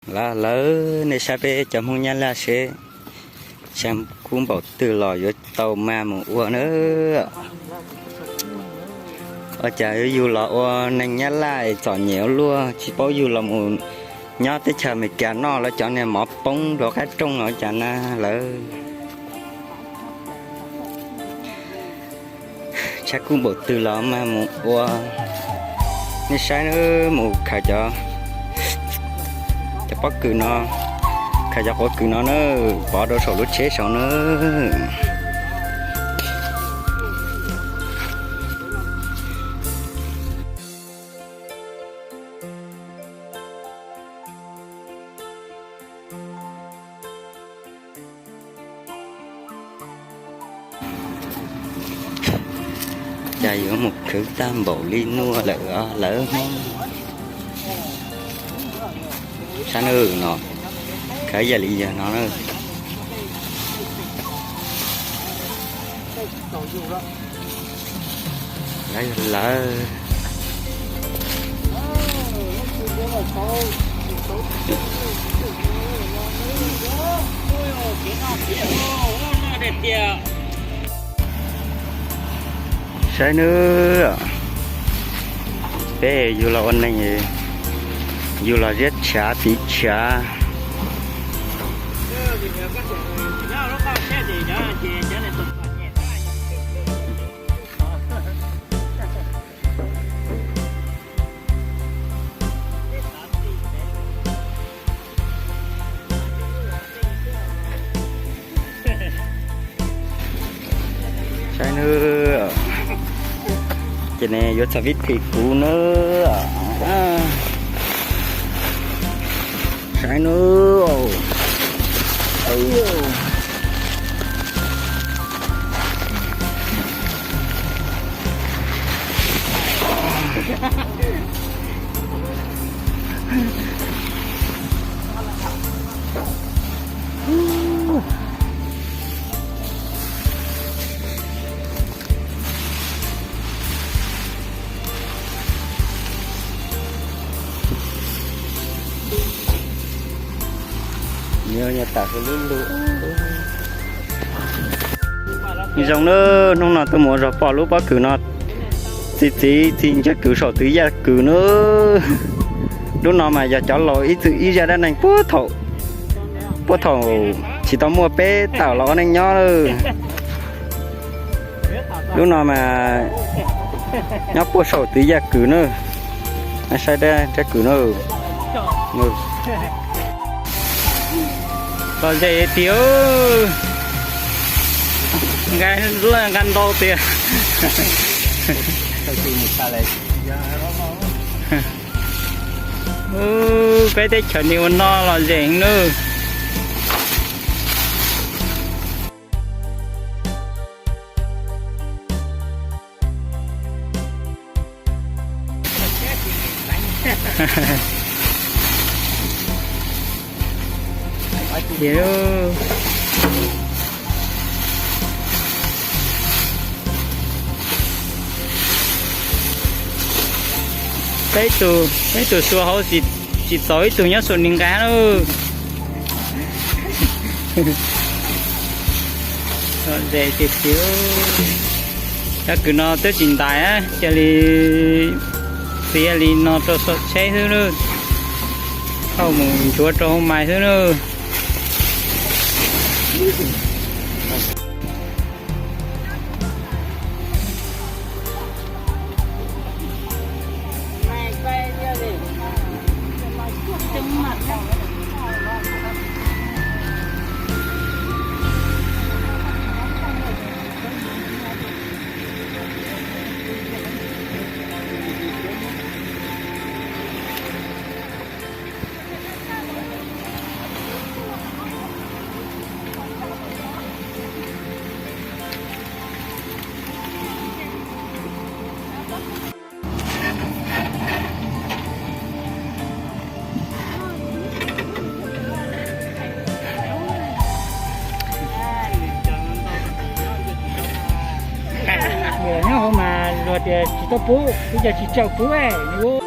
Lawv, lawv, nej saib peb cov Hmoob Nyab Laj seb, tshav kub npaum twg los yuav tau mag mus ua na. Ua cas yuav yug los ua neeg Nyab Laj es txom nyem ua luaj, tsis paub yug los mus nyob teb chaws Amelikas noj lawv cov niag mov poob rau qab rooj los cas na lawv. Tshav kub npaum twg los mag mus ua. Nej saib na, mus khaws cov, cov pob kws no, khaws cov pob kws no na, pov rau saum lub tsheb saud na. Cas yuav mus khwv tag npaum li no lawm os lawv Hmoob. Saib na, no khav yam li yog no na. Lawv yog lawv. Saib nawb, peb yug los ua neeg, yug los ziab tshav tiv tshav. Saib nawb, ces ne yuav txog vib thim kuv nawb. Saib nawb. Nyob nyob tas lub lub. Zoo na, hnub no tuaj mus ua zog pom lub pob kws no, txiv txiv txiv ntsab kws saum twv yaj kws na. Lub no mas yog cov laus ib txwm ib zaj dab neeg puag thaum, puag thaum tsis tau muaj peb tawm los ua neej nyob lawm. Lub no mas nyob puag saum twv yaj kws na. Saib dab ntsab kws na. Lom zem tiag, nqa ntau tiag. Peb teb chaws ni ua no lom zem nawb. Peb tug, peb tug xua hauv tsis txaus ib tug nyob saum ni nqa lawm. Lom zem tiag tiag. Cov kws no twb tsis ntais, cia li txiav li no rau saum tsheb xwb nawb. Thauj mus ntsuav rau hauv mais xwb nawb. Nyob hauv mas luag tias tsis tau pub, twb yog tsis txawj pub.